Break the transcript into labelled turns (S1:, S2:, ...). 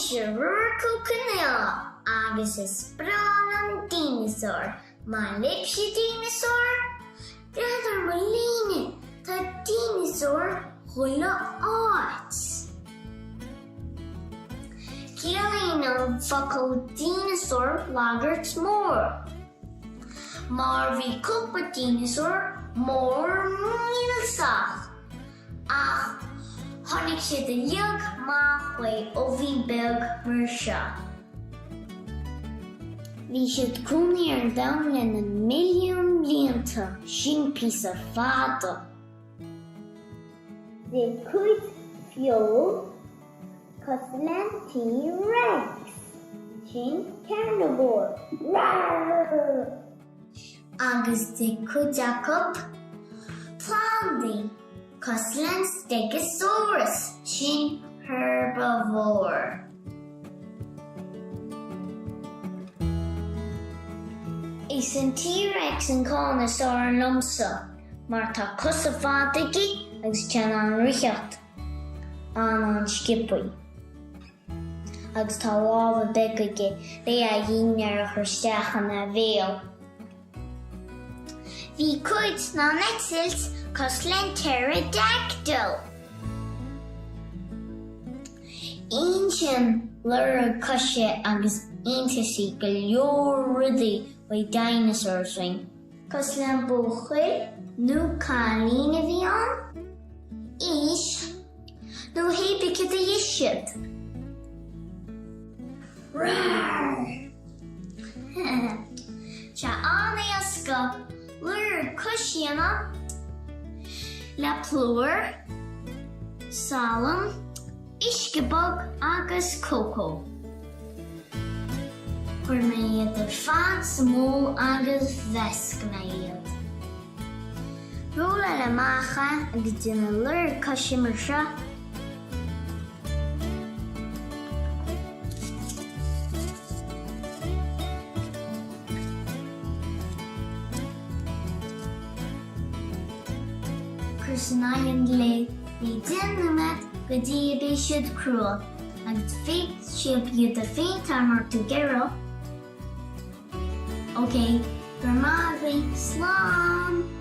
S1: mise Ruairí Ó Conaola agus is breá liom dineasáir. Maith libhse dineasáir? Breathnaigh ar mo léine, tá dineasáir chuile áit! Ciallaíonn an focal dineasár laghairt mór. Mar bhí cúpla dineasár mór millteach! Ach tháinig siad uilig amach ó bhí beag mar seo. Bhí siad cónaí ar an domhan le na milliún blianta, sin píosa fada. D'ith cuid feoil cosúil le an T-Rex, sin carnivore, rawr! Agus d'ith cuid acu plandaí cosúil le an Stegosaurus, sin herbivore. Is an T-Rex an ceann is fearr liomsa mar tá cosa fada aige agus tá sé in ann ritheacht an-an-sciobthaí. Agus tá lámha beaga aige le a dhinnéar a chur isteach ina bhéal. Bhí cuid in ann eitilt cosúil le an pterodactyl. Insíonn lorg coise agus iontaisí go leor rudaí faoi dinosaurs dúinn. Cosúil le an buachaill nó cailín a bhí ann? Aois nó hé cad a d'ith siad? Rawr! Tá sé an-éasca lorg cois a dhéanamh le plúr, salann, uisce bog agus cócó. Chuir mé iad ar fad sa mbol agus mheasc mé iad. Rolláil amach é agus déan lorg coise mar seo. Cuir san oigheann le 10 nóiméad go dtí a beidh siad crua agus féadfaidh sibh iad a phéinteáil mar tú ag iarraidh. Ok, go raibh maith agaibh, slán!